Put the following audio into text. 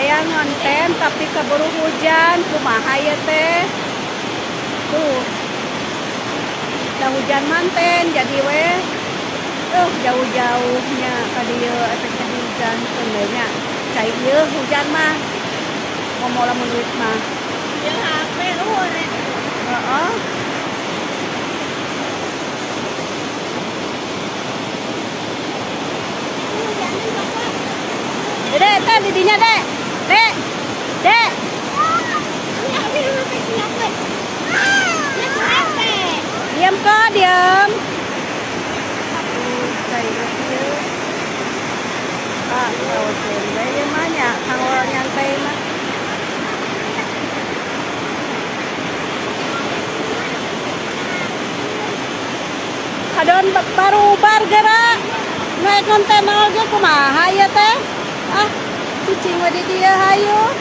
Hayang ngonten tapi keburu hujan, kumaha ya teh? Tuh. Da hujan manten jadi weh. Jauh-jauhnya ka dieu efeknya hujan sebenarnya. Cai ieu hujan mah. Komo lamun duit mah. Jeung HP luhur. Heeh. Dek, teh didinya, Dek. Dek. Dek. Diam kok, diam. Aduh, cai kieu. Ah, kawasan we ieu mah nya, kanggo nyantai mah. Kadon baru gerak. Nu konten oge kumaha ieu teh? Ah, cicing we di dieu hayu.